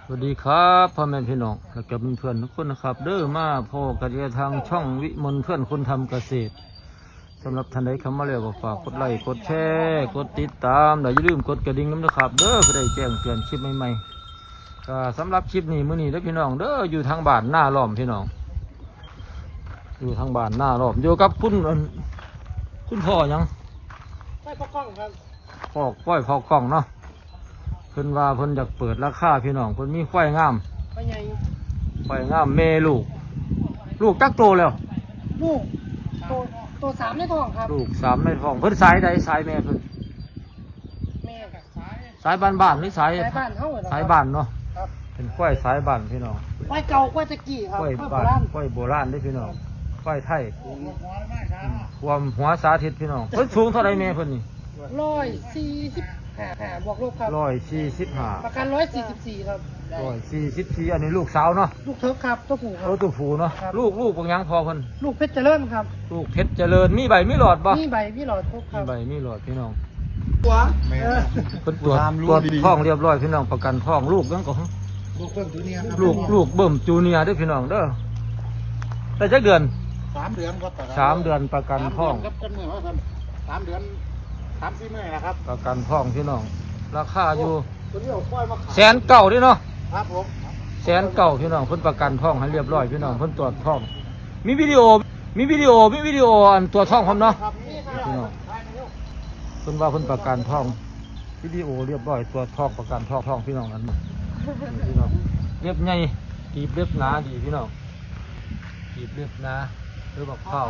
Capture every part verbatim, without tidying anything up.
สวัสดีครับพ่อแม่พี่น้อง และก็เพื่อนๆทุกคนนะครับ เด้อ มาพ้อกันอีกทางช่องวิมลเพื่อนคนทำเกษตร สำหรับท่านใดเข้ามาแล้วก็ฝากกดไลค์ กดแชร์ กดติดตาม และอย่าลืมกดกระดิ่งนำนะครับ เด้อ เพื่อได้แจ้งเตือนคลิปใหม่ๆ ก็สำหรับคลิปนี้มื้อนี้เด้อพี่น้อง เด้อ อยู่ทางบ้านนาล้อมพี่น้อง อยู่ทางบ้านนาล้อม อยู่กับคุณ คุณพ่อหยัง พ่อ พ่อกล้องครับ พ่อ พ่อ พ่อกล้องเนาะ เพิ่นว่าเพิ่นอยากเปิดราคาพี่น้อง เพิ่นมีควายงาม ควายใหญ่ ควายงามแม่ลูก ลูกจักโตแล้ว ลูก โต โตสามในท้องครับ ลูกสามในท้อง เพิ่นสายใด สายแม่เพิ่น แม่ครับ สายบ้านๆหรือสาย สายบ้านเฮาเหรอครับ สายบ้านเนาะ ครับ เป็นควายสายบ้านพี่น้อง ควายเก่า ควายตะกี้ครับ ควาย ควายโบราณ บ้าน ควายโบราณเด้อพี่น้อง ควายไทย อืม ความหัวสาธิตพี่น้อง เพิ่นสูงเท่าใดแม่เพิ่นนี่ ร้อยสี่สิบห้า บวกลบครับ ร้อยสี่สิบห้า ประกันร้อยสี่สิบสี่ครับ ร้อยสี่สิบสี่ อันนี้ลูกสาวเนาะ ลูกเถิกครับ ตัวผู้ครับ โอ้ ตัวผู้เนาะ ครับ ลูก ลูกบักหยังพ่อเพิ่น ลูกเพชรเจริญครับ ลูกเพชรเจริญ มีใบมีหลอดบ่ มีใบมีหลอดครบครับ มีใบมีหลอดพี่น้อง หัว แม่น เออ เพิ่นตรวจ ตามลูก ตรวจ ดีๆ ท้องเรียบร้อยพี่น้อง ประกันท้อง ลูกยังก็ ลูกเพิ่มตัวเนี้ยครับ ลูก ลูกเบิ่มจูเนียร์เด้อพี่น้องเด้อ ได้จักเดือน สามเดือนครับ ประกัน สามเดือนประกันท้อง สามเดือนครับ กำเนิดว่าซั่น สามเดือน สามสี่มื้อนะครับ ประกันท้องพี่น้อง ราคาอยู่ ตัวนี้เอาควายมาขาย แสนเก้าเด้อเนาะ ครับผม แสนเก้าพี่น้อง เพิ่นประกันท้องให้เรียบร้อยพี่น้อง เพิ่นตรวจท้อง มีวิดีโอ มีวิดีโอ มีวิดีโออันตรวจท้องพร้อมเนาะ ครับ นี่ครับ พี่น้อง เพิ่นว่าเพิ่นประกันท้อง วิดีโอเรียบร้อย ตรวจท้อง ประกันท้อง ท้องพี่น้อง อันนี้ พี่น้อง เล็บใหญ่ กีบเล็บหนาดีพี่น้อง กีบเล็บหนา เล็บบักพร้าว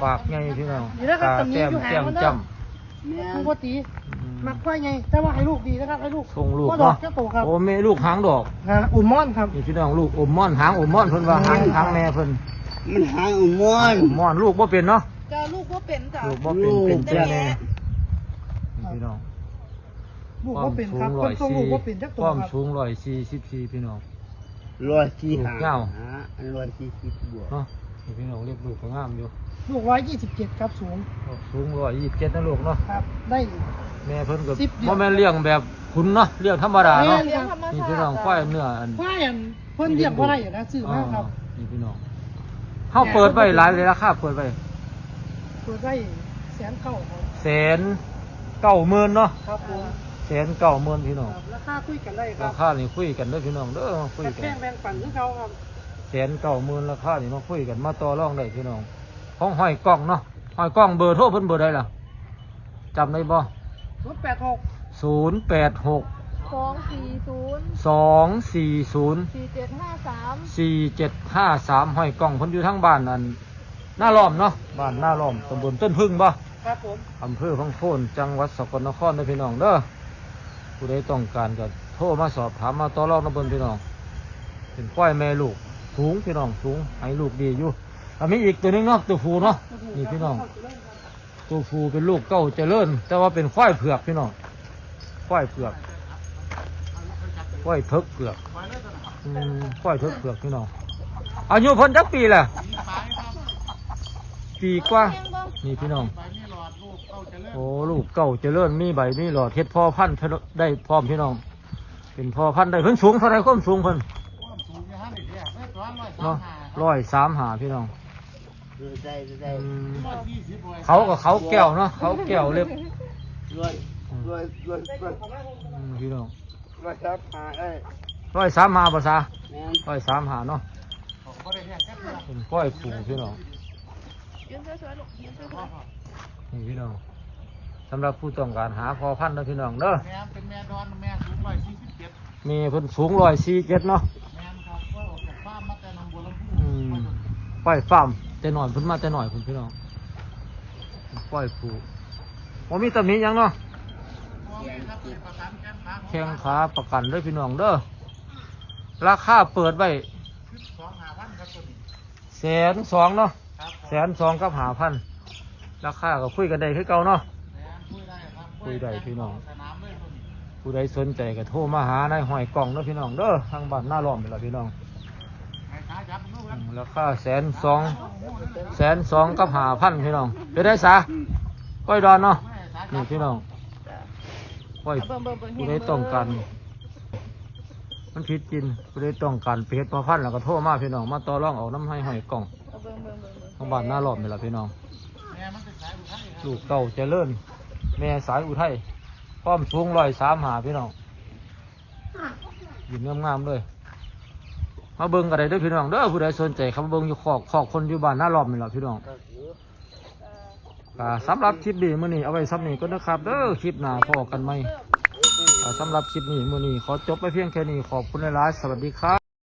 ปากใหญ่พี่น้อง นี่นะครับ ตาแต้ม ตำหนิอยู่หางมันเด้อ แก้มจ้ำ แม่น คือบ่ตี อืม มักควายใหญ่ แต่ว่าให้ลูกดีนะครับ ให้ลูก ส่งลูก บ่ดอก เนาะ จักโตครับ โอ้ แม่ลูกหางดอก หางอมมอนครับ นี่พี่น้อง ลูกอมมอน หางอมมอน เพิ่นว่าหาง หางแม่เพิ่น มันหางอมมอน อมมอน ลูกบ่เป็นเนาะ จ้า ลูกบ่เป็นจ้ะ ลูกบ่เป็น ลูก เป็นแต่แม่ นี่พี่น้อง ลูกบ่เป็นครับ ความสูง เพิ่นส่งลูกบ่เป็นจักโตครับ ความสูงร้อยสี่สิบสี่พี่น้อง ร้อยสี่ห้า ลูกยาว ฮะ อันร้อยสี่สิบบวก เนาะ นี่พี่น้อง เรียกลูกก็งามอยู่ ลูกร้อยยี่สิบเจ็ดครับ สูง สูงร้อยยี่สิบเจ็ดนะลูกเนาะ ครับ ได้อยู่ แม่เพิ่นก็ สิบเดือน บ่แม่นเลี้ยงแบบขุนเนาะ เลี้ยงธรรมดาเนาะ แม่เลี้ยงธรรมชาติ นี่พี่น้อง ควายเนื้ออัน ควายอัน เพิ่นเลี้ยงบ่ได้อยู่นะ ซื้อมาครับ อ๋อ นี่พี่น้อง เฮาเปิดไว้หลายเลย ราคาเปิดไว้ เปิดไว้แสนเก้าครับ แสนเก้าหมื่นเนาะ ครับผม แสนเก้าหมื่นพี่น้อง ครับ ราคาคุยกันได้ครับ ราคานี่คุยกันเด้อพี่น้องเด้อ มาคุยกัน แบ่งปันคือเก่าครับ แสนเก้าหมื่นราคานี่มาคุยกัน มาต่อรองได้พี่น้อง ของห้อยกล้องเนาะ ห้อยกล้องเบอร์โทรเพิ่นเบอร์ใดล่ะ จำได้บ่ ศูนย์แปดหก ศูนย์แปดหก สองสี่ศูนย์ สองสี่ศูนย์ สี่เจ็ดห้าสาม สี่เจ็ดห้าสาม ห้อยกล้องเพิ่นอยู่ทางบ้านนั่น นาล้อมเนาะ บ้านนาล้อม ตำบลต้นผึ้งบ่ ครับผม อำเภอพังโคน จังหวัดสกลนครเด้อพี่น้องเด้อ ผู้ใดต้องการก็โทรมาสอบถามมาต่อรองนำเพิ่นพี่น้อง เป็นควายแม่ลูก สูงพี่น้อง สูง ให้ลูกดีอยู่ อ่ะ มีอีกตัวหนึ่งเนาะ ตัวผู้เนาะ นี่พี่น้อง ตัวผู้เป็นลูกเก้าเจริญ แต่ว่าเป็นควายเผือกพี่น้อง ควายเผือก ควายเถิกเผือก อืม ควายเถิกเผือกพี่น้อง อายุเพิ่นจักปีล่ะ ปีกว่า นี่พี่น้อง โอ้ ลูกเก้าเจริญ มีใบมีหลอด เฮ็ดพ่อพันธุ์ได้พร้อมพี่น้อง เป็นพ่อพันธุ์ได้ เพิ่นสูงเท่าไหร่ ความสูงเพิ่น เนาะ ร้อยสามห้าพี่น้อง ดูได้ ดูได้ อืม เขากับเขาแก้วเนาะ เขาแก้วเล็บ ร้อย อืม ร้อย ร้อย ร้อย อืม พี่น้อง ร้อยสามห้า เอ้ย ร้อยสามห้าภาษา แม่น ร้อยสามห้าเนาะ เป็นควายผูพี่น้อง ยืนสวยๆลูก ยืนสวยๆ นี่พี่น้อง สำหรับผู้ต้องการหาพ่อพันธุ์นะพี่น้องเด้อ แม่เป็นแม่ดอน แม่สูงร้อยสี่สิบเจ็ด แม่เพิ่นสูงร้อยสี่เจ็ดเนาะ แม่นครับ ก็ออกจากฟาร์มมาแต่หนองบัวลำภู อืม ควายฟาร์ม แต่น้อยเพิ่นมาแต่น้อยเพิ่นพี่น้อง ควายผู บ่มีตำหนิหยังเนาะ บ่มีครับ ประกันแข้งขา แข้งขาประกันเด้อพี่น้องเด้อ ราคาเปิดไว้ สิบสองห้าพันครับตัวนี้ แสนสองเนาะ ครับ แสนสองกับห้าพัน ราคาก็คุยกันได้คือเก่าเนาะ แม่น คุยได้ครับ คุยได้พี่น้อง สนามเลยตัวนี้ ผู้ใดสนใจก็โทรมาหานายห้อยกล้องเด้อพี่น้องเด้อ ทางบ้านนาล้อมนี่ล่ะพี่น้อง ให้ขาจับดูครับ อืม ราคาแสนสอง แสนสองกับห้าพันพี่น้อง เป็นได๋สา ก้อยดอนเนาะ นี่พี่น้อง ก้อย เบิ่งๆๆ ผู้ใดต้องการ มันผิดกิน ผู้ใดต้องการไปเฮ็ดพ่อพันธุ์แล้วก็โทรมาพี่น้อง มาต่อรองเอานำห้อยๆกล้อง เอาเบิ่งเบิ่งเบิ่งเบิ่ง ทางบ้านนาล้อมนี่ล่ะพี่น้อง ลูกเต้าเจริญ แม่สายอุทัย ความสูงร้อยสามห้าพี่น้อง ยืนงามๆเลย มาเบิ่งกันได้เด้อพี่น้องเด้อ ผู้ใดสนใจครับ มาเบิ่งอยู่คอก คอกคนอยู่บ้านนาล้อมนี่ล่ะพี่น้อง อ่า สำหรับคลิปนี้มื้อนี้เอาไว้ส่ำนี้ก่อนนะครับเด้อ คลิปหน้าพ้อกันใหม่ อ่า สำหรับคลิปนี้มื้อนี้ขอจบไปเพียงแค่นี้ ขอบคุณหลายๆ สวัสดีครับ